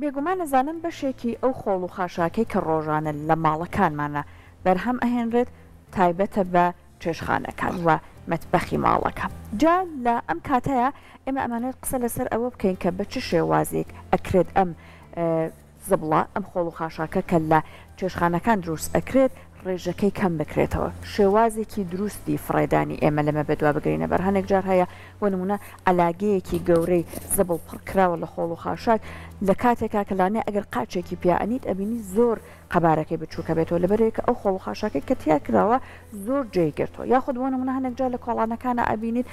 بێگومان ئەزانم بەشێکی ئەو خۆڵ و خاشاکەی کە ڕۆژانە لە ماڵەکانمانا بەرهەم ئەهێنرێت تایبەتە بە چێشتخانەکان و مەتبەخی ماڵەکە. جا لە ئەم کاتەیا ئێمە ئەمانەوێت قسە لەسەر ئەوە بکەین کە بە چ شێوازێک ئەکرێت ئەم زبڵە، ئەم خۆڵ و خاشاکە کە لە چێشتخانەکان دروست ئەکرێت ڕێژەکەی کەم بکرێتەوە، شێوازێکی دروستی فڕێدانی ئێمە لەمە بەدوا بگرینە بەر، هەنێک جار هەیە بۆ نموونە عەلاگەیەکی گەورەی زبڵ پڕ کراوە لە خۆڵ و خاشاک لە کاتێکا کە لانەیە ئەگەر قاچێکی پیا ئەنیت ئەبینی زۆر قەبارەکەی بچووکە بێتەوە لەبەرئەوەی کە ئەو خۆڵ و خاشاکەی کە تیا کراوە زۆر جێی گرتووە یاخود بۆ نموونە هەنێک جار لە کۆڵانەکانا ئەبینیت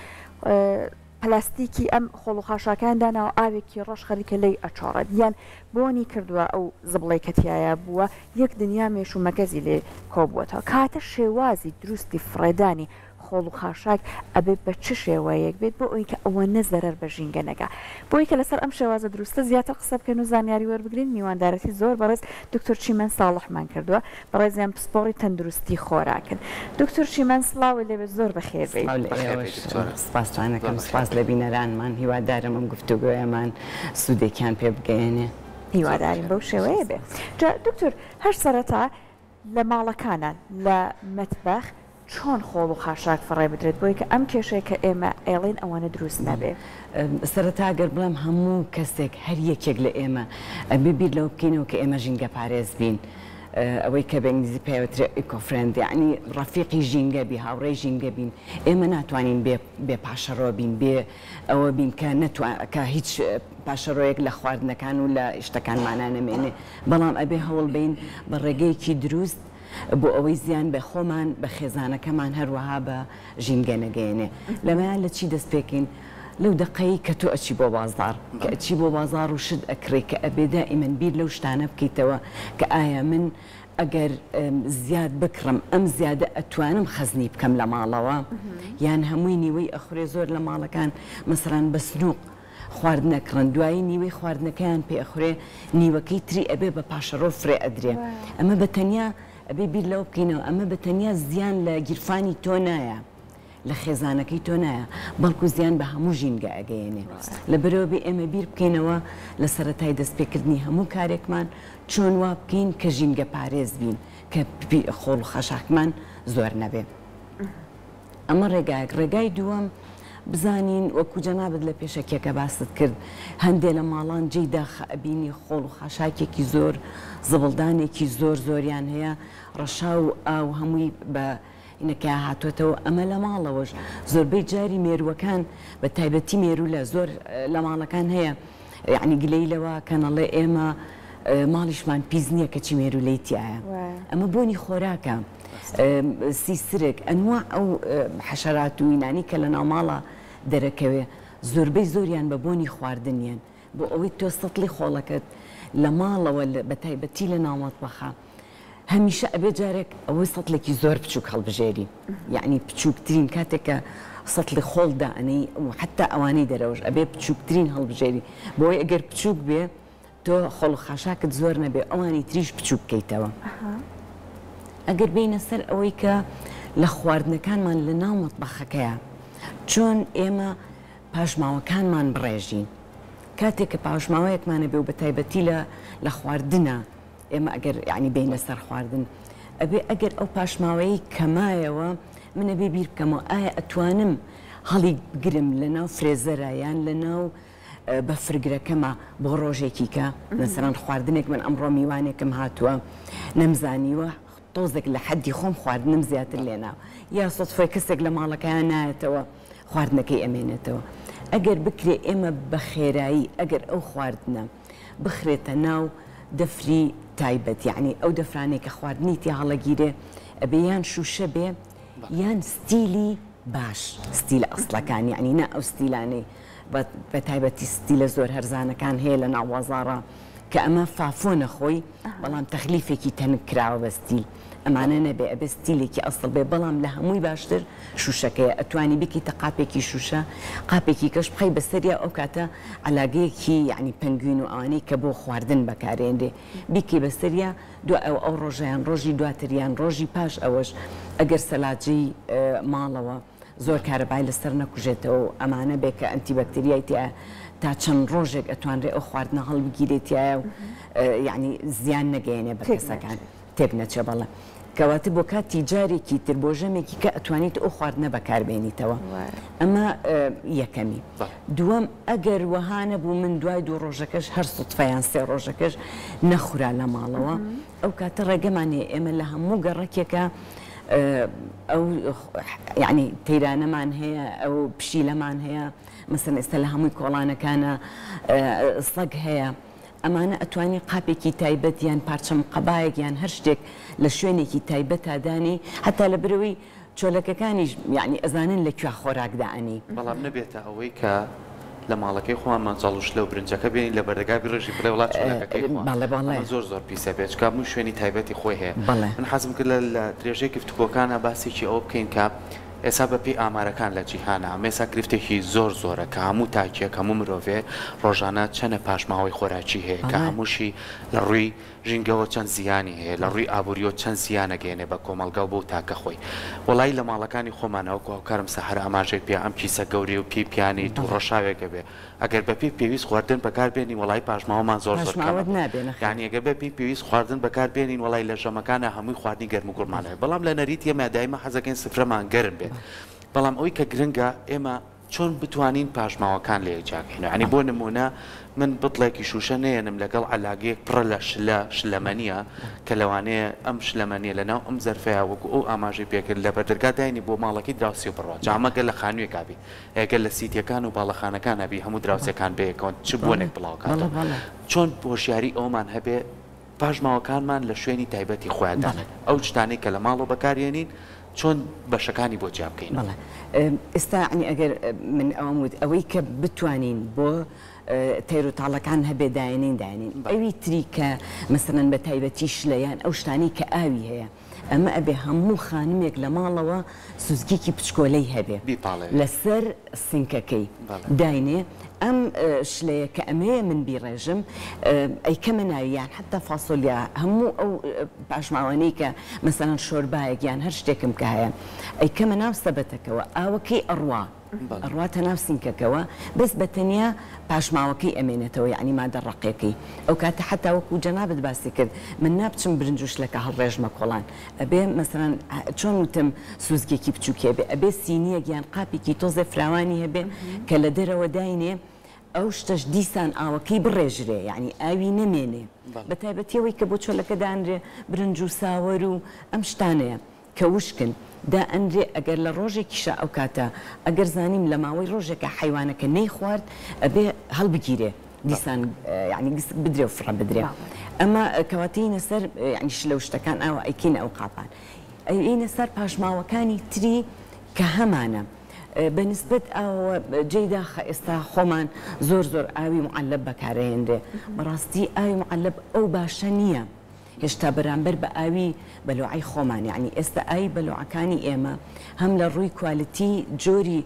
پلاستیکی ئەم خۆڵ و خاشاکەیان داناوە ئاوێکی ڕەش خەریکە لێی ئەچۆڕێت یان بۆنی کردووە ئەو زبڵەی کە تیایا بووە یەک دنیا مێش و مەگەزی لێ کۆبووەتەوە کەواتە شێوازی دروستی فڕێدانی خۆڵ و خاشاک ئەبێ بە چ شێوەیەک بێت بۆ ئەوەی کە ئەوەنە زەرەر بە ژینگە نەگا بۆی کە لەسەر ئەم شێوازە دروستە زیاتر قسە بکەین و زانیاری وەربگرین میواندارەتی زۆر بەڕێز دکتۆر چیمەن ساڵحمان کردووە بەڕێزیان پسپۆڕی تەندروستی خۆراکن. دکتۆر چیمەن سڵاوت لێبێت زۆر بەخێر بێیت. سڵاو لە ئێوەش سپاستان ئەکەم سپاس لە بینەرانمان هیوادارم ئەم گفتوگۆیەمان سوودێکیان پێ بگەیەنێ. هیوادارین بەو شێوەیە بێ. جا دکتۆر هەر سەرەتا لە ماڵەکانا لە مەتبەخ چۆن خۆڵ و خاشاک فڕێ بدرێت بۆی کە ئەم کێشەیە کە ئێمە ئەیڵێین ئەوەنە دروست نەبێ؟ سەرەتا گەر بڵێم هەموو کەسێک هەر یەکێک لە ئێمە ئەبێ بیر لەوە بکەینەوە کە ئێمە ژینگەپارێز بین ئەوەی کە بە ئینگلیزی پێی ئەوترێ eco friend یەعنی ڕەفیقی ژینگە بی هاوڕێی ژینگە بین ئێمە ناتوانین بێ بێ پاشەڕۆ بین بێ ئەوە بین کە نەتوا کە هیچ پاشەڕۆیەک لە خواردنەکان و لە شتەکانمانا نەمێنێ بەڵام ئەبێ هەوڵ بەین بە ڕێگەیەکی دروست بۆ ئەوەی زیان بە خۆمان، بە خێزانەکەمان هەروەها بە ژینگە نەگەیەنێ. لەمەیان لە چی دەست پێکەین؟ لەو دەقەی کە تۆ ئەچی بۆ بازاڕ، کە ئەچی بۆ بازاڕ و شت ئەکڕی کە ئەبێ دائیمەن بیر لەو شتانە بکەیتەوە کە ئایا من ئەگەر زیاد بکڕم ئەم زیادە ئەتوانم خەزنی بکەم لە ماڵەوە یان هەمووی نیوەی ئەخورێ زۆر لە ماڵەکان مەسەلەن بە سنوق خواردن ئەکڕن دوایی نیوەی خواردنەکەیان پێ ئەخورێ نیوەکەی تری ئەبێ بە پاشەڕۆ فرێ ئەدرێ ئەمە بە تەنیا ئەبێ بیر لەوە بکەینەوە ئەمە بە تەنیا زیان لە گیرفانی تۆ نایە لە خێزانەکەی تۆ نایە بەڵکو زیان بە هەموو ژینگە ئەگەیەنێ لەبەرئەوە بێ ئێمە بیر بکەینەوە لە سەرەتای دەست پێکردنی هەموو کارێکمان چۆن وا بکەین کە ژینگە پارێز بین کە خۆڵ و خاشاکمان زۆر نەبێ. ئەمە ڕێگایەک، ڕێگای دووەم بزانین وەکو جەنابت لە پێشەکیەکە باست کرد هەندێ لە ماڵان جێی داخە ئەبینی خۆڵ و خاشاکێکی زۆر زبڵدانێکی زۆر زۆریان هەیە ڕەشاو و ئاو هەمووی بە اینەکەیا هاتۆتەوە ئەمە لە ماڵەوەش زۆربەی جاری مێرووەکان بە تایبەتی مێروولە زۆر لە ماڵەکان هەیە یەعنی گلەیی لەوە کەن ئەڵێ ئێمە ماڵیشمان پیس نییە کەچی مێروولەی تیایە ئەمە بۆنی خۆراکە. سیسرک، ئەنواع ئەو حەشەرات و ئینانەی کە لە ناوماڵا دەرەکەوێ زۆربەی زۆریان بە بۆنی خواردن یەن بۆ ئەوەی تۆ سەتڵی خۆڵەکەت لە ماڵەوە بە تایبەتی لە ناو مەتبەخا هەمیشە ئەبێ جارێک ئەوەی سەتڵێکی زۆر بچووک هەڵبژێری یەعنی بچووکترین کاتێک کە سەتڵی خۆڵ دائەنێی و حەتا ئەوانەی دەرەوەش ئەبێ بچووکترین هەڵبژێری بۆی ئەگەر بچووک بێ تۆ خۆڵ و خاشاکت زۆر نەبێ ئەوانی تریش بچووک بکەیتەوە. ئەگەر بێینە سەر ئەوەی کە لە خواردنەکانمان لە ناو مەتبەخەکەیا چۆن ئێمە پاشماوەکانمان بڕێژین کاتێک کە پاشماوەیەکمان هەبێ و بە تایبەتی لە لە خواردنا ئێمە ئەگەر یانی بێینە سەر خواردن ئەبێ ئەگەر ئەو پاشماوەیەی کە مایەوە من ئەبێ بیر بکەمەوە ئایا ئەتوانم هەڵی بگرم لە ناو فرێزەرا یان لە ناو بەفرگرەکەمە بۆ ڕۆژێکی کە مەسەلەن خواردنێک من ئەمڕۆ میوانێکم هاتووە نەمزانیوە تۆزێک لە حەدی خۆم خواردنم زیاتر لێنا یا سوتفەی کەسێک لە ماڵەکەیان نایەتەوە خواردنەکەی ئەمێنێتەوە ئەگەر بکرێ ئێمە بە خێرایی ئەگەر ئەو خواردنە بخرێتە ناو دەفری تایبەت یعنی ئەو دەفرانەی کە خواردنی تیا هەڵەگیرێ ئەبێ یان شووشە بێ یان ستیلی باش ستیلە ئەسڵەکان یعنی نا ئەو ستیلانەی بە تایبەتی ستیلە زۆر هەرزانەکان هەیە لە ناو بازاڕا کە ئەمە فافۆنە خۆی بەڵام تەغلیفێکی تەنک کراوە بە ستیل ئەمانە نەبێ ئەبێ ستیلێکی ئەسڵ بێ بەڵام لە هەمووی باشتر شوشەکەیە ئەتوانی بیکەیتە قاپێکی شوشە قاپێکی کەش بخەی بەسەریا ئەو کاتە عەلاگەیەکی یەعنی پەنگوین و ئەوانەی کە بۆ خواردن بەکارێنرێ بیکەی بەسەریا دوای ئەوە ئەو ڕۆژە یان ڕۆژی دواتر یان ڕۆژی پاش ئەوەش ئەگەر سەلاجەی ماڵەوە زۆر کارەبای لەسەر نەکوژێتەوە و ئەمانە بێ کە ئەنتی بەکتریای تیا تا چەند ڕۆژێک ئەتوانرێ ئەو خواردنە هەڵبگیرێ تیایا و یانی زیان نەگەیەنێ بە کەسەکان تێک نەچێ بەڵێ کەواتە بۆ کاتی جارێکی تر بۆ ژەمێکی کە ئەتوانیت ئەو خواردنە بەکاربێنیتەوە ئەمە یەکەمی دووەم ئەگەر وەها نەبوو من دوای دوو ڕۆژەکەش هەر سوتفە یان سێ ڕۆژەکەش نەخورا لە ماڵەوە ئەو کاتە ڕێگەمان هەیە ئێمە لە هەموو گەڕەکێکە ئەو یعنی تەیرانەمان هەیە ئەو پشیلەمان هەیە مەسەن ئێستا لە هەمووی کۆڵانەکانە سەگ هەیە ئەمانە ئەتوانی قاپێکی تایبەت یان پارچە مقەبایەک یان هەر شتێک لە شوێنێکی تایبەتا دانێی هەتا لە برەوەی چۆلەکەکانیش یانی ئەزانن لە کوێ خۆراک دائەنێی. بەڵام نەبێتە ئەوەی کە لە ماڵەکەی خۆمان مەنجەڵ و شلە و برنجەکە بێنین لە بەردەگا بیڕێژین بڵێ وەڵا چۆلەکەکەی خۆم. بەڵێ بەڵێ. ئەمە زۆر زۆر پیسە بێ چونکە هەمووی شوێنی تایبەتی خۆی هەیە. بەڵێ. من حەزم کرد لە لە درێژەی گفتوگۆکانا باسێکی ئەوە بکەین کە ئێستا بە پێی ئامارەکان لە جیهانا ئەمە ئێستا گرفتێکی زۆر زۆرە کە هەموو تاکێک هەموو مرۆڤێ ڕۆژانە چەنە پاشماوەی خۆراکی هەیە کە بەڵێ. هەمووشی لە ڕووی ژینگەوە چەند زیانی هەیە، لە ڕووی ئابووریەوە چەند زیان ئەگەیەنێ بە کۆمەڵگا و بەو تاکە خۆی. وەڵایی لە ماڵەکانی خۆمانا وەکو هاوکارم سەحەر ئاماژەی پێ ئەم کیسە گەورەیە و پێی پیانەیت و بەڵێ. ڕەشاوێک ئەبێ ئەگەر بە پێی پێویست خواردن بەکار بێنین وەڵایی پاشماوەمان زۆر زۆر کەم پاشماوەت ئەبێ. نابێ نەخێر. یانی ئەگەر بە پێی پێویست خواردن بەکار بێنین وەڵایی لە ژەمەکانا هەمووی خواردنی گەرم و گوڕمان ئەبێ. بەڵام لە نەریتی ئێمە دایمە حەزەکەین سفرەمان گەرم بێت. بەڵام ئەوەی کە گرنگە ئێمە چۆن بتوانین پاشماوەکان لەیەک جیاکەینەوە؟ یانی بۆ نموونە من بتڵێکی شووشە نەیەنم لەگەڵ عەلاگەیەک پڕە لە شلە، شلەمەنییە، کە لەوانەیە ئەم شلەمەنییە لەناو ئەم زەرفەیا وەکو ئەو ئاماژەی پێکرد لە بەردەرگا داینی بۆ ماڵەکەی دراوسێ بڕوا. جا ئەمە گەر لە خانوویەکا بی، ئەی گەر لە سیتیەکان و باڵەخانەکانا بی هەموو دراوسێکان بەیەکەوەن چ بۆنێک بڵاوکاتەوە. چۆن هۆشیاری ئەوەمان هەبێ پاشماوەکانمان لە شوێنی تایبەتی خۆیان دانێن، ئەو شتانەی کە لە ماڵەوە بەکاریێنین چۆن بەشەکانی بۆ جیا بکەینەوە؟ بەڵێ ئێستا یەعنی ئەگەر من ئەوەم وت ئەوەی کە بتوانین بۆ تەیر و تاڵەکان هەبێ داینین داینین ئەوی تری کە مەسەلەن بە تایبەتی شلە یان ئەو شتانەی کە ئاوی هەیە ئەمە ئەبێ هەموو خانمێک لە ماڵەوە سوزکێکی پچکۆلەی هەبێ بیپاڵێوێ. لەسەر سینکەکەی بەڵێ. داینێ ئەم شلەیە کە ئەمەیە من بیڕێژم ئەیکەمە ناوی یان حەتا فاسۆلیا هەموو ئەو پاشماوانەی کە مەسەلەن شۆربایەک یان هەر شتێکم کە هەیە ئەیکەمە ناو سەبەتەکەوە ئاوەکەی ئەڕوا بەڵێ. ئەڕواتە ناو سینکەکەوە بەس بە تەنیا پاشماوەکەی ئەمێنێتەوە یەعنی مادە ڕەقێکەی ئەو کاتە حەتا وەکوو جەنابت باسی کرد من نابچم برنج و شلەکە هەڵڕێژمە کۆڵان ئەبێ مەسەلەن چۆن وتم سوزکێکی بچوکی هەبێ ئەبێ سینیەک یان قاپێکی تۆزێ فراوانی هەبێ کە لە دەرەوە داینێ ئەو شتەش دیسان ئاوەکەی بڕێژرێ یانی ئاوی نەمێنێ بە تایبەتی ئەوەی کە بۆ چۆلەکە دانرێ برنج و ساوەر و ئەم شتانەیە کە وشکن دائەنرێ ئەگەر لە ڕۆژێکیشا ئەو کاتە ئەگەر زانیم لە ماوەی ڕۆژێکا حەیوانەکە نەیخوارد ئەبێ هەڵبگیرێ دیسان یانی گسک بدرێ و فڕە بدرێ ئەمە کەواتەینە سەر یانی شلە و شتەکان ئاوا ئەیکەینە ئەو قاپان ئەیینە سەر پاشماوەکانی تری کە هەمانە بە نسبەت ئاوەوە جێی داخە ئێستا خۆمان زۆر زۆر ئاوی معەلەب بەکارئەهێنرێ بەڕاستی ئاوی معەلەب ئەو باشە نییە هێشتا بەرامبەر بە ئاوی بەلۆعەی خۆمان یانی ئێستا ئاوی بەلۆعەکانی ئێمە هەم لە ڕووی کوالیتی جۆری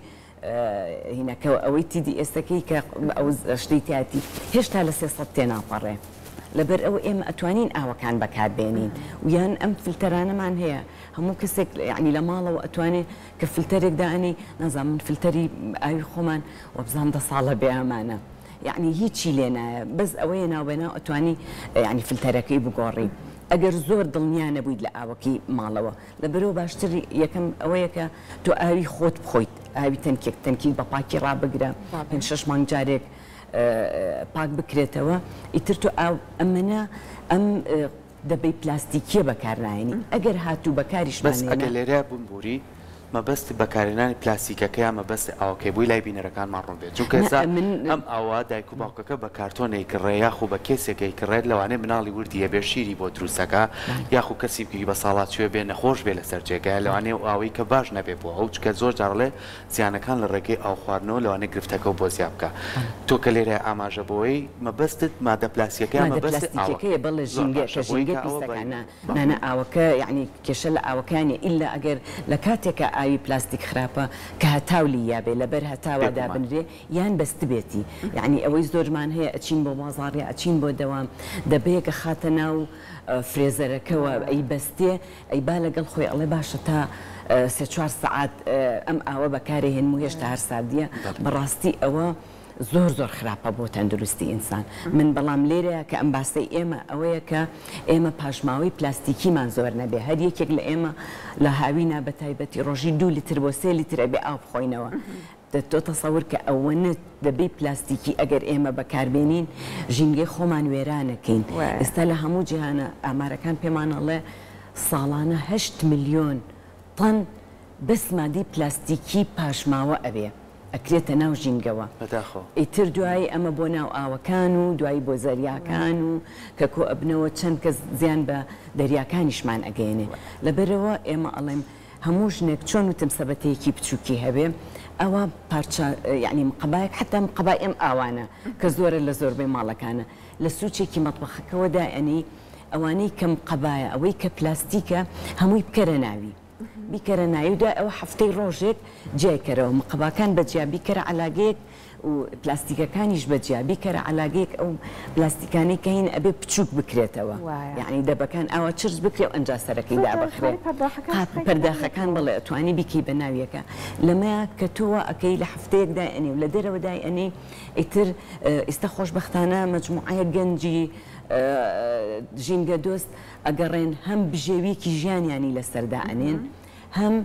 هینەکەوە ئەوەی تیدی ئێستەکەی کە ئەو شتەی تیاتی هێشتا لە 300 تێناپەڕێ لەبەر ئەوە ئێمە ئەتوانین ئاوەکان بەکار بێنین و یان ئەم فلتەرانەمان هەیە هەموو کەسێک یانی لە ماڵەوە ئەتوانێ کە فلتەرێک دانێی نازانم من فلتەری ئاوی خۆمان وەبزانم دە ساڵە بێ ئەمانە یەعنی هیچی لێ نایە بەس ئەوەیە ناوبەناو ئەتوانی یەعنی فلتەرەکەی بگۆڕی ئەگەر زۆر دڵنیا نەبوویت لە ئاوەکەی ماڵەوە لەبەرئەوە باشتر یەکەم ئەوەیە کە تۆ ئاوی خۆت بخۆیت ئاوی تەنکێک تەنکیت بە پاکی ڕابگرە پێنج شەش مانگ جارێک پاک بکرێتەوە ئیتر تۆ ئاو ئەمەنە ئەم دەبەی پلاستیکیە بەکار نایەنی ئەگەر هاتوو بەکاریشمان بەس هێنا. ئەگەر لێرە بمبوری مەبەست بەکارهێنانی پلاستیکەکە یان مەبەست ئاوەکەی بۆی لای بینەرەکانمان ڕوون بێت چونکە نا ئێستا من. ئەم ئاوە دایک و باوکەکە بە کارتۆن ئەیکڕێ یاخو بە کێسێک ئەیکڕێت لەوانەیە مناڵی وردی هەبێ شیری بۆ دروست ئەکا یاخو کەسیکی بەساڵاچووێ بێ نەخۆش بێ لەسەر جێگایە لەوانەیە ئەو ئاوەی کە باش نەبێ بۆ ئەو چونکە زۆر جار ئەڵێ زیانەکان لە ڕێگەی ئاو خواردنەوە لەوانەیە گرفتەکەو بۆ زیا بکا تۆ کە لێرە ئاماژە بۆی مەبەستت مادە پلاستیەکەیە مادە مەبەستت پلاستیکیەکەیە ئاوەکەیە بەڵێ زۆر ژینگە باشە کە بۆی ژینگە کە ئەوە بە پیسەکە نا بەڵێ. نا نا ئاوەکە یەعنی کێشە لە ئاوەکە نیە ئیلا ئەگەر لە کاتێکا ئاوی پلاستیک خراپە کە هەتاو لی یابێ لەبەر هەتاوا بێگومان. دابنرێ یان بەستبێتی یەعنی ئەوەی زۆرمان هەیە ئەچین بۆ بازاڕ یا ئەچین بۆ دەوام دەبەیەک ئەخاتە ناو فرێزەرەکەوە ئەیبەستێ ئەی با لەگەڵ خۆی ئەڵێ باشە تا سێ چوار سەعات ئەم ئاوە بەکارێ هێنم و هێشتا هەر ساردیە بەڕاستی ئەوە زۆر زۆر خراپە بۆ تەندروستی ئینسان من بەڵام لێرەیا کە ئەم باسەی ئێمە ئەوەیە کە ئێمە پاشماوەی پلاستیکیمان زۆر نەبێ هەر یەکێک لە ئێمە لە هاوینا بە تایبەتی ڕۆژی دوو لیتر بۆ سێ لیتر ئەبێ ئاو بخۆینەوە دە تۆ تەسەور کە ئەوەنە دەبەی پلاستیکی ئەگەر ئێمە بەکار بێنین ژینگەی خۆمان وێرانەکەین ئێستا لە هەموو جیهانە ئامارەکان پێمان ئەڵێ ساڵانە هەشت ملیۆن تەن بەس مادەی پلاستیکی پاشماوە ئەبێ ئەکرێتە ناو ژینگەوە. بەداخەوە. ئیتر دوایی ئەمە بۆ ناو ئاوەکان و دوایی بۆ زەریاکان و کە کۆ ئەبنەوە چەند کەس زیان بە دەریاکانیشمان ئەگەیەنێ. لەبەرئەوە ئێمە ئەڵێم هەموو ژنێک چۆن وتم سەبەتەیەکی بچوکی هەبێ ئەوا پارچە یەعنی مقەبایەک حەتا مقەبای ئەم ئاوانە کە زۆرە لە زۆربەی ماڵەکانە لە سوچێکی مەتبەخەکەوە دائەنێی ئەوانەی کە مقەبایە ئەوەی کە پلاستیکە هەمووی بکەرە ناوی. بیکەرە ناوی و دوای ئەوە هەفتەی ڕۆژێک جیای کەرەوە مقەباکان بە جیا بیکەرە عەلاگەیەک و پلاستیکەکانیش بە جیا بیکەرە عەلاگەیەک ئەو پلاستیکانەی کە هین ئەبێ بچووک بکرێتەوە یەعنی دەبەکان ئاوا چرچ بکرێ و ئەنجا سەرەکەی دابخرێ قاپ پەرداخەکان بەڵێ ئەتوانی بیکەی بە ناویەکە لەمەیا کە تۆ وا ئەکەی لە هەفتەیەک دای ئەنێ و لە دەرەوە دای ئەنێی ئیتر ئیستا خۆشبەختانە مەجموعەیەک گەنجی ژینگە دۆست ئەگەڕێن هەم بژێویەکی ژیانیانی لەسەر دائەنێن هەم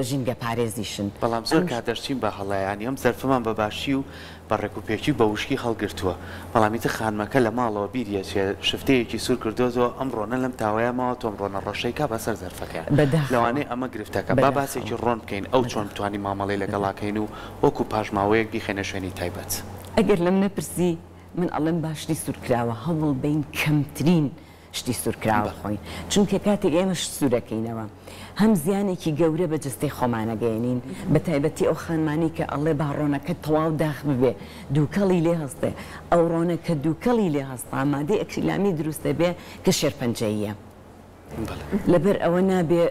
ژینگەپارێزیشن. بەڵام زۆر کات دەشچین بە هەڵە یانی ئەم زەرفەمان بە باشی و بە ڕێکوپێکی و بە وشکی هەڵگرتووە بەڵام ئیتر خانمەکە لە ماڵەوە بیری ئەچێ شفتەیەکی سوور کردۆتەوە ئەم ڕۆنە لەم تاوەیە ماوە تۆ ئەم ڕۆنە ڕەشەی کا بەسەر زەرفەکەیا بەداخەوە. لەوانەیە ئەمە گرفتەکە با بەداخەوە. باسێکی ڕۆن بکەین ئەو چۆن بەداخەوە. بتوانین مامەڵەی لەگەڵا کەین و وەکو پاشماوەیەک بیخەینە شوێنی تایبەت. ئەگەر لەم نەپرسی من ئەڵێم با شتی سوورکراوە هەوڵ بەین کەمترین شتی سوورکراوە بخۆین چونکە کاتێک ئێمە شت سوورەکەینەوە هەم زیانێکی گەورە بە جەستەی خۆمان ئەگەیەنین بە تایبەتی ئەو خانمانەی کە ئەڵێ با ڕۆنەکە تەواو داخ ببێ دووکەڵی لێ هەستێ ئەو ڕۆنە کە دووکەڵی لێ هەستا مادەی ئەکریلامی دروست دەبێ کە شێرپەنجەییە لەبەر ئەوە نابێ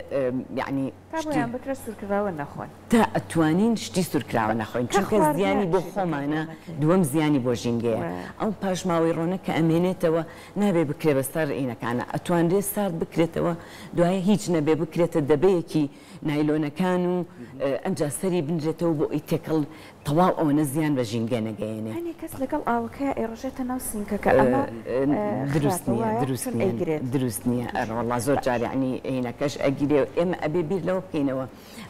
یەعنی تا شتی. بۆیان بکرێ سوورکراوە نەخۆن. تا ئەتوانین شتی سوورکراوە نەخۆین کە چونکە زیانی خواردیان بۆ چی دەکەن خۆمانە ڕۆنەکەی؟ دووەم زیانی بۆ ژینگەیە وایە. ئەو پاشماوەی ڕۆنە کە ئەمێنێتەوە نابێ بکرێ بە سەر ئینەکانە ئەتوانرێ سارد بکرێتەوە دوایە هیچ نەبێ بکرێتە دەبەیەکی نایلۆنەکان و ئەنجا سەری بنرێتەوە بۆ ئەوی تێکەڵ تەواو ئەوەنە زیان بە ژینگە نەگەیەنێ. هەنێ کەس لەگەڵ ئاوەکەیا ئەیڕژێتە ناو سینکەکە ئەمە دروست خراپە نییە وایە؟ دروست چون نییە ئەیگرێت دروست نییە توشی ئەرەوەڵا زۆر باش. جار یەعنی هینەکەش ئەگیرێ ئێمە ئەبێ بیر لەوە بکەینەوە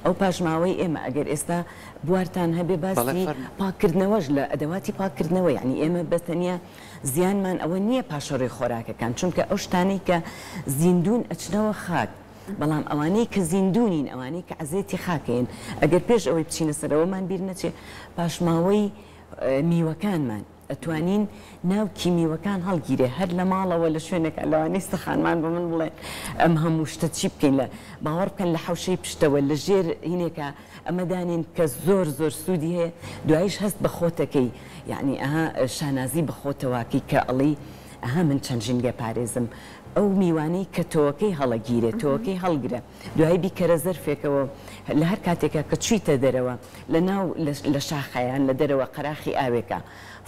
ئەو پاشماوەی ئێمە ئەگەر ئێستا بوارتان هەبێ بەڵێ باسی فەرموو. پاککردنەوەش لە ئەدەواتی پاککردنەوە یەعنی ئێمە بە تەنیا زیانمان ئەوە نییە پاشەڕۆی خۆراکەکان چونکە ئەو شتانەی کە زیندوون ئەچنەوە خاک بەڵام ئەوانەی کە زیندوو نین، ئەوانەی کە عەزێتی خاکەین، ئەگەر پێش ئەوەی بچینە سەر ئەوەمان بیر نەچێ، پاشماوەی میوەکانمان، ئەتوانین ناوکی میوەکان هەڵگیرێ، هەر لە ماڵەوە لە شوێنێکا، لەوانەیە ئیستا خانمان بە من بڵێن ئەم هەموو شتە چی بکەین لە، باوەڕ بکەن لە حەوشەی پشتەوە لە ژێر هینێکا ئەمە دانێن کە زۆر زۆر سوودی هەیە، دواییش هەست بە خۆتەکەی، یەعنی ئەها شانازی بە خۆتەوە ئەکەی کە ئەڵێی ئەها من چەند ژینگەپارێزم، ئەو میوانەی کە تۆوەکەی هەڵەگیرێ تۆوەکەی هەڵگرە دوایی بیکەرە زەرفێکەوە لە هەر کاتێکا کە چویتە دەرەوە لە ناو لە شاخە یان لە دەرەوە قەراخی ئاوێکە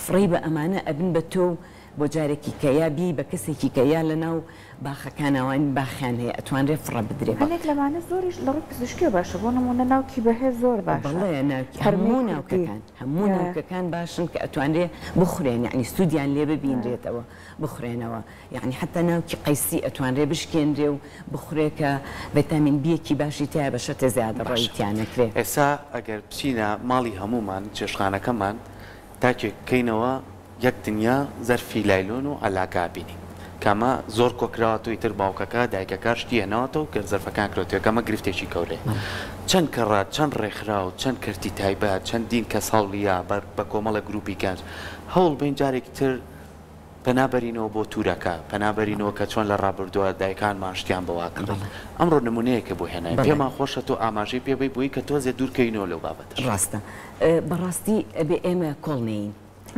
فڕێی بە ئەمانە ئەبن بە تۆ و بۆ جارێکی کە یا بیی بە کەسێکی کە یا لە ناو باخەکانا وان باخیان هەیە ئەتوانرێ فڕە بدرێ. هەنێک لەمانە زۆریش لە ڕووی پزیشکیەوە باشە بۆ نموونە ناوکی بەهێز زۆر باشە بەڵێ ناوکی هەرمێی هەموو کوردی ناوکەکان هەموو ناوکەکان باشن کە ئەتوانرێ بخورێن یەعنی سوودیان لێ ببینرێتەوە بخورێنەوە. یەعنی حەتا ناوکی قەیسی ئەتوانرێ بشکێنرێ و بخورێ کە ڤیتامین بیەکی باشی تیایە بە شەرتێ زیادەڕەوی باشە تیا نەکرێ. ئێستا ئەگەر بچینە ماڵی هەموومان چێشتخانەکەمان تاکێک بکەینەوە یەک دنیا زەرفی لایلۆن و عەلاگە ئەبینین کە ئەمە زۆر کۆکراوەتەوە ئیتر باوکەکە دایکەکە شتی هێناوەتەوە کە زەرفەکان کرۆتەوە کە ئەمە گرفتێکی گەورەیە چەند کەڕات چەند ڕێکخراو چەند کەرتی تایبەت چەندین کەس هەوڵیا بە کۆمەڵێک گروپی گەنج هەوڵ بەین جارێکی تر پەنا بەرینەوە بۆ تورەکە، پەنا بەرینەوە کە چۆن لە ڕابردووە دایکانمان شتیان بە وا کڕی. ئەمڕۆ نموونەیەکە بۆ هێناین. پێمان خۆشە تۆ ئاماژەی پێ بەی بۆی کە تۆزێ دوور کەوینەوە لەو بابەتەش. ڕاستە. بەڕاستی ئەبێ ئێمە کۆڵ نەیین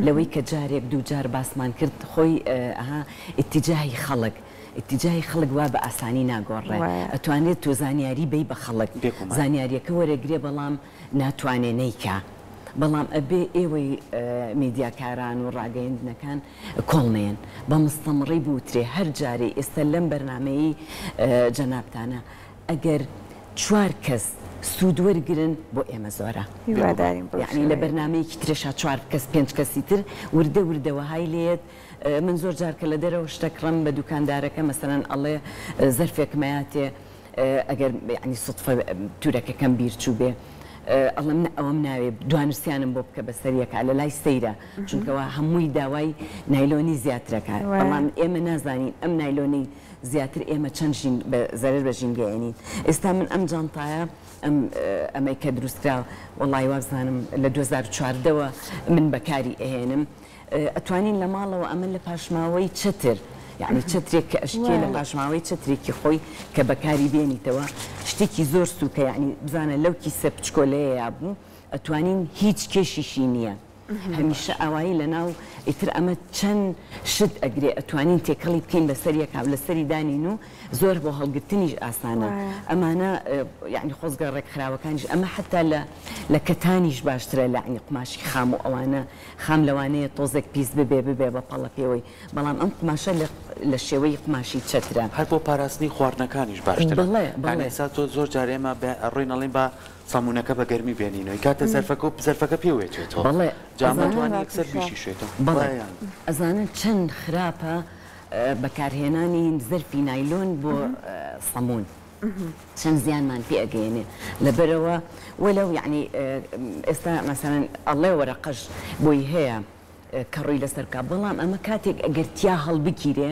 لەوەی کە جارێک دوو جار باسمان کرد خۆی ئەها ئیتیجاهی خەڵک ئیتیجاهی خەڵک وا بە ئاسانی ناگۆڕڕێ. ئەتوانرێت تۆ زانیاری بەی بە خەڵک زانیاریەکە وەرەگرێ بەڵام ناتوانێ نەیکا بەڵام ئەبێ ئێوەی میدیاکاران و ڕاگەیەندنەکان کۆڵ نەیەن بە مستەمڕی بوترێ هەر جارەی ئێستا لەم بەرنامەیەی جەنابتانە ئەگەر چوار کەس سوود وەرگرن بۆ ئێمە زۆرە. هیوادارین بەو یەعنی لە شێوەیە بێت. بەرنامەیەکی ترشا چوار کەس پێنج کەسی تر وردە وردە وەهای لێیەت من زۆر جار کە لە دەرەوە شتە کڕم بە دوکاندارەکە مەسەلەن ئەڵێ زەرفێکم ئەیاتێ ئەگەر یەعنی سوتفە تورەکەکەم بیر چووبێ ئەڵێم نە ئەوەم ناوێ دوانوسیانم بۆ بکە بەسەر یەکا لە لای سەیرە چونکە وا هەمووی داوای نایلۆنی زیاترەکا بەڵام ئێمە نازانین ئەم نایلۆنەی زیاتر ئێمە چەند ژین بە زەرەر بە ژینگە ئەیەنین ئێستا من ئەم جانتایە ئەم ئەمەی کە دروست کرا وەڵای وابزانم لە 2014 وە من بەکاری ئەهێنم ئەتوانین لە ماڵەوە ئەمە لە پاشماوەی چەتر یەعنی چەترێک کە ئەشکێ لە پاشماوەی چەترێکی خۆی کە بەکاری بێنیتەوە شتێکی زۆر سوکە یەعنی بزانە لەو کیسە بچکۆلەیەیا بوو ئەتوانین هیچ کێشیشی نییە هەمیشە ئاوایی لەناو ئیتر ئەمە چەند شت ئەگرێ ئەتوانین تێکەڵی بکەین بەسەر یەکا و لەسەری دانین و زۆر بۆ هەڵگرتنیش ئاسانە ئەمانە یەعنی خۆزگە ڕێکخراوەکانیش ئەمە حەتا لە لە کەتانیش باشترە لە یەعنی قوماشی خام و ئەوانە خام لەوانەیە تۆزێک پیس ببێ ببێ بە پەڵە پێوەی بەڵام ئەم قوماشە لە لە شێوەی قوماشی چەترە. هەر بۆ پاراستنی خواردنەکانیش باشترە بەڵێ یانی بەڵێ. ئێستا تۆ زۆر جار ئێمە بە ئەڕۆین ئەڵێین با سەموونەکە بە گەرمی بێنینەوە ئەیکاتە زەرفەکە و زەرفەکە پێوەی ئەچێتەوە بەڵێ جا ئەمە ئەزانن توانی یەکسەر بیشیشێتەوە بەڵێ وایە یان. ئەزانن چەند خراپە بەکارهێنانی زەرفی نایلۆن بۆ سەموون. چەند زیانمان پێ ئەگەیەنێ لەبەرئەوە وەلەو یەعنی ئێستا مەسەلەن ئەڵێ وەرەقەش بۆی هەیە کەڕووی لەسەر بکا بەڵام ئەمە کاتێک ئەگەر تیا هەڵبگیرێ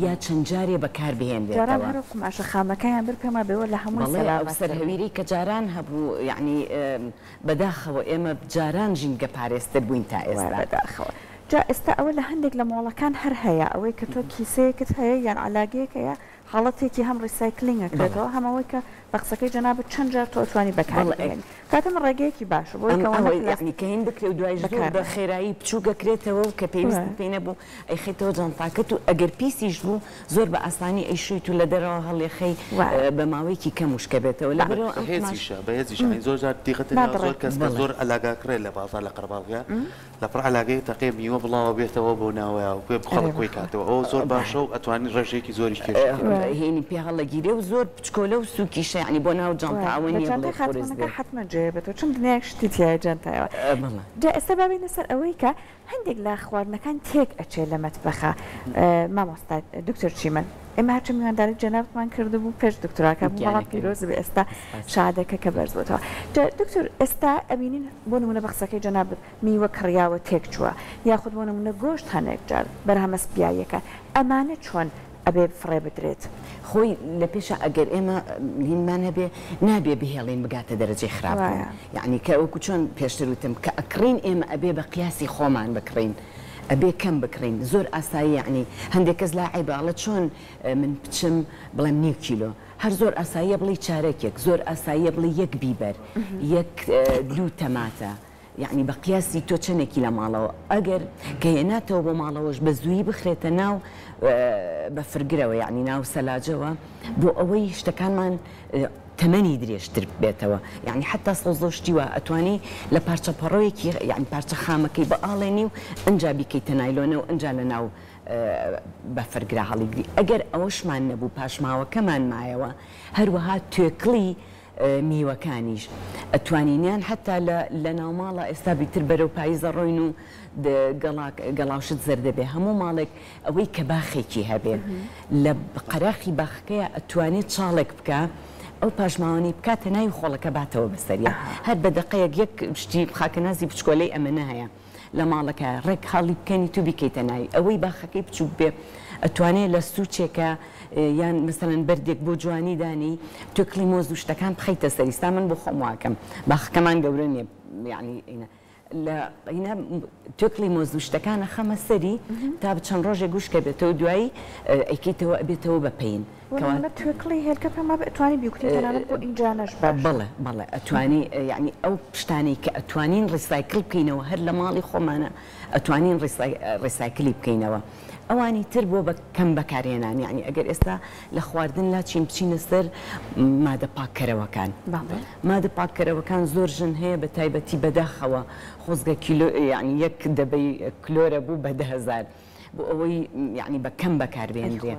یا چەند جارێ بەکار جاران بهێنرێتەوە. هەر ئەو قوماشە خامەکەیان برد پێم وابێ وە لە هەمووی بەڵێ ئەو سەلامەتتر بوو. سەرهەویرەی کە جاران هەبوو یەعنی بەداخەوە ئێمە جاران ژینگە پارێزتر بووین تا وایە ئێستا. بەداخەوە. جا ئێستا ئەوە لە هەندێک لە مۆڵەکان هەر هەیە ئەوەی کە تۆ کیسەیەکت هەیە یان عەلاگەیەک هەیە حاڵەتێکی هەم recycling ئەکرێتەوە هەم ئەوەی کە بە قسەکەی جەنابت چەند جار تۆ ئەتوانی بەکاری بهێنی کاتە من ڕێگەیەکی باشە بۆی کە ئەوەنە پلاستیک یەعنی کە هین بکرێ و دوایش زۆر بەکار بە خێرایی بچووک ئەکرێتەوە و کە پێویستت پێی نەبوو ئەیخەیتەوە جانتاکەت و ئەگەر پیسیش بوو زۆر بە ئاسانی ئەیشۆیت و لە دەرەوە هەڵیەخەی بە ماوەیەکی کەم وشکە بێتەوە لەبەرئەوە ئەم قوماش بەهێزیشە بەهێزیشە یانی زۆر جار دیقەتت ناوە زۆر کەس کە زۆر عەلاگە ئەکڕێ لە بازاڕ لە قەرەباڵغیا لەپڕ عەلاگەیەک تەقێ میوە بڵاوە بێتەوە بۆ ناوەیا و پێ خەڵک کۆی کاتەوە ئەوە زۆر باشە و ئەتوانی ڕێژەیەکی زۆریش کێشی تێ بکەی. هینی پێ هەڵەگیرێ و زۆر بچکۆلە و سووکیشە یانی بۆ ناو جانتا ئەوە لە نییە جانتای بڵێی قورس خاتوونەکە بێ. حەتمەن جێ بێتەوە چون دنیایەک شتی تیایە جانتایەوە. بەڵێ. جا ئێستا با بێینە سەر ئەوەی کە هەندێک لە خواردنەکان تێک ئەچێ لە مەتبەخا مامۆستا دکتۆر چیمەن ئێمە هەرچە میوانداری جەنابتمان کردبوو پێش دکتۆراکە بوو بەڵام گیانەکەی پیرۆز بێ ئێستا سپاس. شادەکە کە بەرز بۆتەوە جا دکتۆر ئێستا ئەبینین بۆ نمونە بە قسەکەی جەنابت میوە کڕیاوە تێکچووە یاخود بۆ نمونە گۆشت هەنێک جار بەرهەمە سپیاییەکان ئەمانە چۆن ئەبێ فڕێ بدرێت؟ خۆی لە پێشا ئەگەر ئێمە هینمان هەبێ نابێ بهێڵین بگاتە دەرەجەی خراپ بوون وایە. یەعنی کە وەکو چۆن پێشتر وتم کە ئەکڕین ئێمە ئەبێ بە قیاسی خۆمان بکڕین ئەبێ کەم بکڕین زۆر ئاسایی یەعنی هەندێک کەس لا عەیبە ئەڵێ چۆن من بچم بڵێم نیو کیلۆ هەر زۆر ئاساییە بڵێی چارەکێک زۆر ئاساییە بڵێی یەک بیبەر یەک دوو تەماتە یەعنی بە قیاسی تۆ چەنێکی لە ماڵەوە ئەگەر کە هێناتەوە بۆ ماڵەوەش بە زوویی بخرێتە ناو بەفرگرەوە یەعنی ناو سەلاجەوە بۆ ئەوەی شتەکانمان تەمەنی درێژتر بێتەوە یەعنی حەتا سەوزە و شتی وا ئەتوانی لە پارچە پەڕۆیەکی یەعنی پارچە خامەکەی بئاڵێنی و ئنجا بیکەیتە نایلۆنە و ئنجا لە ناو بەفرگرا هەڵیگری ئەگەر ئەوەشمان نەبوو پاشماوەکەمان مایەوە هەروەها توێکڵی میوەکانیش ئەتوانین یان حەتا لە لە ناوماڵا ئێستا بیتر بەرەو پایز ئەڕۆین و گەڵا گەڵاوشت زەردە بێ هەموو ماڵێک ئەوەی کە باخێکی هەبێ لە قەراخی باخەکەیا ئەتوانێ چاڵێک بکا ئەو پاشماوانەی بکاتە ناوی خۆڵەکە باتەوە بەسەریا هەر بە دەقەیەک یەک شتی خاکەنازی بچکۆلەی ئەمەنە هەیە لە ماڵەکە ڕێک هەڵی بکەنیت و بیکەیتە ناوی ئەوەی باخەکەی بچوک بێ ئەتوانێ لە سوچێکە یان مەسەلەن بەردێک بۆ جوانی دانێی توێکڵی مۆز و شتەکان بخەیتە سەری ستا من بۆ خۆم واکەم باخەکەمان گەورە نیە یانی لە ئینا توێکڵی مۆز و شتەکان ئەخەمە سەری تا چەند ڕۆژێک وشکە بێتەوە دوایی ئەیکەیتەوە ئەبێتەوە بە پەین. بۆ نمونە توێکڵی هێلکە پێم وابێ ئەتوانی بیکوتی تەنانەت بۆ ئینجانەش باشە. بەڵێ بەڵێ ئەتوانی یەعنی ئەو شتانەی کە ئەتوانین recycle بکەینەوە هەر لە ماڵی خۆمانە ئەتوانین recycle ی بکەینەوە ئەوانی تر بۆ بە کەم بەکارهێنان یەعنی ئەگەر ئێستا لە خواردن لاچین بچینە سەر مادە پاککەرەوەکان مادە پاککەرەوەکان زۆر ژن هەیە بە تایبەتی بەداخەوە خۆزگە کیلۆ یەعنی یەک دەبەی کلۆرە بوو بە 10000. بۆ ئەوەی یەعنی بە کەم بەکار بێنرێ.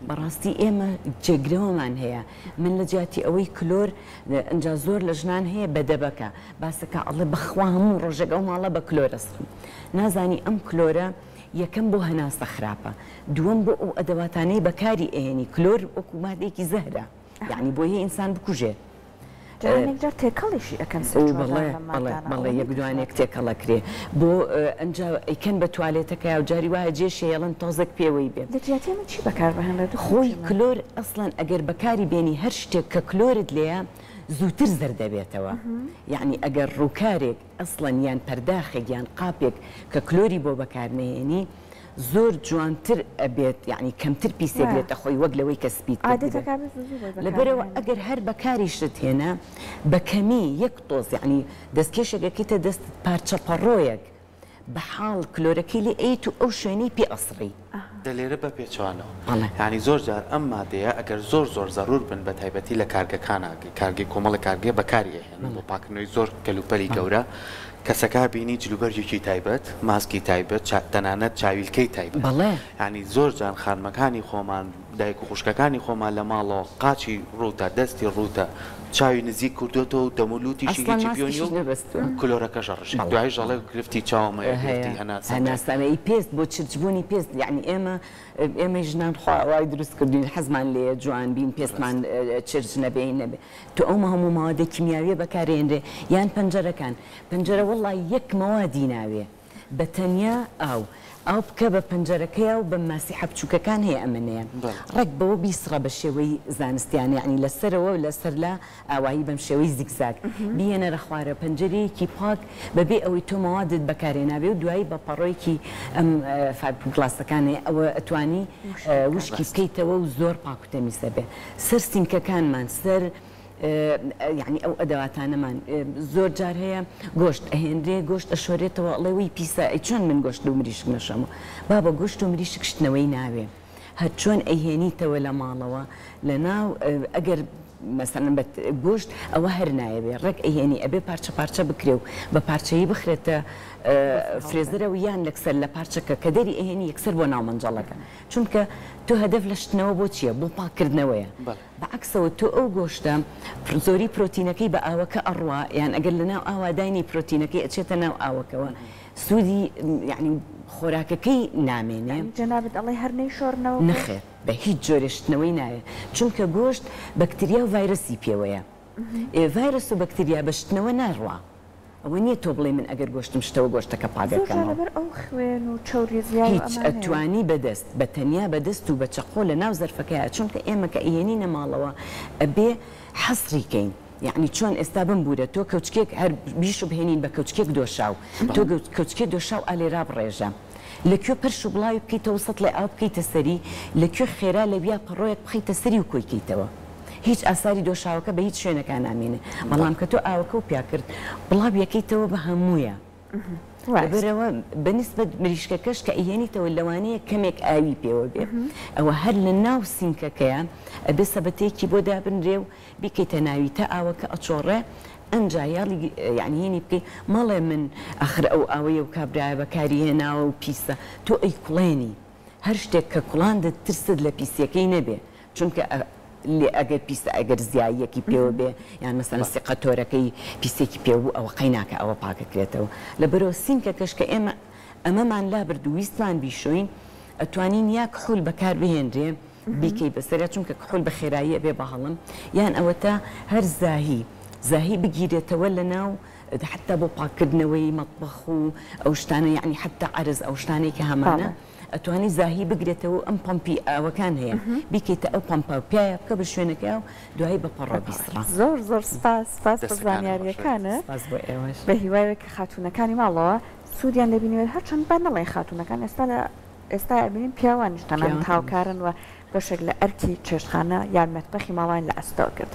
بەڕاستی ئێمە جێگرەوەمان هەیە من لە جیاتی ئەوەی کلۆر ئنجا زۆر لە ژنان هەیە بە دەبەکە باسەکا ئەڵێ بەخوا هەموو ڕۆژێک ئەو ماڵە بە کلۆر ئەسڕم نازانی ئەم کلۆرە یەکەم بۆ هەناسە خراپە دووەم بۆ ئەو ئەدەواتانەی بەکاری ئەهێنی کلۆر وەکو مادەیەکی زەهرە یەعنی بۆیە ئینسان بکوژێ. جا هەنێک جار تێکەڵیشی ئەکەن سێ چوار جار لەم مادانە بەڵێ یەک دوانێک تێکەڵ ئەکرێ بۆ ئەنجا ئەیکەن بە توالێتەکەیا و جاری وایە جێشی ئەیەڵن تۆزێک پێوەی بێ. لە جیاتی ئەمە چی بەکار بهێنرێت دکتۆر خۆی کلۆر ئەسڵەن ئەگەر بەکاری بێنی هەر شتێک کە کلۆرت لێیە زووتر زەرد دەبێتەوە یەعنی ئەگەر ڕووکارێک ئەسڵەن یان پەرداخێک یان قاپێک کە کلۆری بۆ بەکار نەهێنی زۆر جوانتر ئەبێت یەعنی کەمتر پیسێک لێت ئەخۆی وەک لەوەی کە سپیت کردبێت لەبەرئەوە ئەگەر هەر بەکاریشت هێنا بە کەمی یەک تۆز یەعنی دەستکێشێک ئەکەیتە دەستت پارچە پەڕۆیەک بە حاڵ کلۆرەکەی لێ ئەیت و ئەو شوێنەی پێ ئەسڕی. دە لێرە بە پێچەوانەوە یانی زۆر جار ئەم مادەیە ئەگەر زۆر زۆر زەرور بن بە تایبەتی لە کارگەکانا کارگەی کۆمەڵێک کارگەیە بەکاری ئەهێنن بۆ پاکردنەوەی زۆر کەلوپەلی گەورە کەسەکە بینی جلوبەرگێکی تایبەت ماسکی تایبەت تەنانەت چاویلکەی تایبەت یانی زۆر جار خانمەکانی خۆمان دایک و خوشکەکانی خۆمان لە ماڵەوە قاچی ڕووتە دەستی ڕووتە چاوی نزیک کردۆتەوە و دەم و لوتیشی ئەسڵەن هیچی پێوە ماسکیشی نیە و نەبەستووە. کلۆرەکەش ئەڕشێ بەڵێ دوایش ئەڵێ گرفتی چاوم هەیە هەیە گرفتی هەناسەم هەیە. هەناسەم ئی پێست بۆ چرچبوونی پێست یەعنی ئێمە ئێمەی ژنان خوا وای دروست کردوین حەزمان لێیە جوان بین پێستمان ڕاستە. چرچ نەبێ ی نەبێ تۆ ئەو هەموو مەوادە کیمیاویە بەکارێنرێ یان پەنجەرەکان پەنجەرە وەڵا یەک مەوادی ناوێ بە تەنیا ئاو ئاو بکە بە پەنجەرەکەیا و بە ماسیحە بچوکەکان هەیە ئەمەنەیە بەڵێ. ڕێک بەوە بیسڕە بە شێوەی زانستیانە یەعنی لە سەرەوە لە سەر لا ئاوایی بەم شێوەی زیگزاگ بیهێنەرە خوارە پەنجەرەیەکی پاک بە بێ ئەوەی تۆ مەوادت بەکارهێنابێ و دوایی بە پەڕۆیەکی ئەم فایبرگلاسەکان هەیە ئەوە ئەتوانی وشکی ڕاستە. بکەیتەوە و زۆر پاک و تەمیز ئەبێ سەر سینکەکانمان سەر یەعنی ئەو ئەدەواتانەمان زۆر جار هەیە گۆشت ئەهێنرێ گۆشت ئەشۆرێتەوە ئەڵێ وەی پیسە ئەی چۆن من گۆشت و مریشک نەشۆمەوە بابە گۆشت و مریشک شتنەوەی ناوێ هەر چۆن ئەیهێنیتەوە لە ماڵەوە لە ناو ئەگەر مەسەلەن بە گۆشت ئەوە هەر نایەوێ ڕێک ئەیهێنی ئەبێ پارچە پارچە بکرێ و بە پارچەیی بخرێتە فرێزەرەوە یان لەکسەر لە پارچەکە کە دەری ئەهێنی یەکسەر بۆ ناو مەنجەڵەکە چونکە تۆ هەدەف لە شتنەوە بۆ چییە بۆ پاککردنەوەیە بە عەکسەوە تۆ ئەو گۆشتە زۆری پرۆتینەکەی بە ئاوەکە ئەڕوا یان ئەگەر لە ناو ئاوا داینێی پرۆتینەکەی ئەچێتە ناو ئاوەکەوە سوودی یانی خۆراکەکەی نامێنێ. یانی جەنابت ئەڵێی هەر نەیشۆرنەوە گۆشت؟ نەخێر بە هیچ جۆرێ شتنەوەی ناوێ چونکە گۆشت بەکتریا و ڤایرەسی پێوەیە ئێ ڤایرەس و بەکتریا بە شتنەوە ناڕوا. ئەوە نیە تۆ بڵێی من ئەگەر گۆشتم شتەوە گۆشتەکە پاک زۆر جار ئەکەمەوە. لەبەر ئەو خوێن و چەوریە زیای و هیچ ئەمانەیە. ئەتوانی بە دەست بە تەنیا بە دەست و بە چەقۆ لە ناو زەرفەکەیا چونکە ئێمە کە ئەیهێنینە ماڵەوە ئەبێ حەسری کەین یەعنی چۆن ئێستا بمبورە تۆ کەوچکێک هەر بیشوبهێنین بە کەوچکێک دۆشاو تۆ کەوچکێ دۆشاو ئا لێرا بڕێژە لە کوێ پەرش و بڵاوی بکەیتەوە سەتڵێ ئاو بکەیتە سەری لە کوێ خێرا لەویا پەڕۆیەک بخەیتە سەری و کۆی کەیتەوە. هیچ ئاساری دۆشاوەکە بە هیچ شوێنێکا نامێنێ بەڵام کە تۆ ئاوەکەو پیا کرد بڵاویەکەیتەوە بە هەموویا لەبەرئەوە بە نیسبەت مریشکەکەش کە ئەیهێنیتەوە لەوانەیە کەمێک ئاوی پێوە بێ ئەوە هەر لە ناو سینکەکەیا ئەبێ سەبەتەیەکی بۆ دابنرێ و بیکەیتە ناوی تا ئاوەکە ئەچۆڕێ ئەنجا یاڵی یانی هینی بکەی مەڵێ من ئاخر ئەو ئاوەی ئەو کابرایە بەکاری هێناوە و پیسە تۆ ئەیکوڵێنی هەر شتێک کە کوڵاندت ترست لە پیسیەکەی نەبێ چونکە لێ ئەگەر پیسە ئەگەر زیاییەکی پێوە بێ یان مەسەلەن سیقە تۆرەکەی پیسێکی پێوە بوو ئەوە قەی ناکا ئەوە پاکەکرێتەوە لەبەرئەوە سینکەکەش کە ئێمە ئەمەمان لابرد و ویستمان بیشۆین ئەتوانین یا کحول بەکار بهێنرێ بیکەی بەسەریا چونکە کحول بە خێرایی ئەبێ بە هەڵم یان ئەوەتا هەر زاهی زاهی بگیرێتەوە لەناو حەتا بۆ پاککردنەوەی مەتبەخ و ئەو شتانە یەعنی حەتا عەرز ئەو شتانەی کە هەمانە ئەتوانی زاهی بگرێتەوە و ئەم پەمپی ئاوەکان هەیە بیکەیتە ئەو پەمپە و پیایا بکە بە شوێنەکەیا و دوایی بە پەڕۆ بیسڕە. زۆر زۆر سپاس سپاس بۆ دەستەکانت خۆش بێت. زانیاریەکانت سپاس بۆ ئێوەش. بە هیوایەک کە خاتوونەکانی ماڵەوە سوودیان لێ بینیبێت هەرچەند با نەڵێین خاتوونەکان ئێستا لە ئێستا ئەبینین پیاوانیش تەنانەت پیاوانیش. هاوکارن و بەشێک لە ئەرکی چێشتخانە یان مەتبەخی ماڵیان لە ئەستۆ گرت.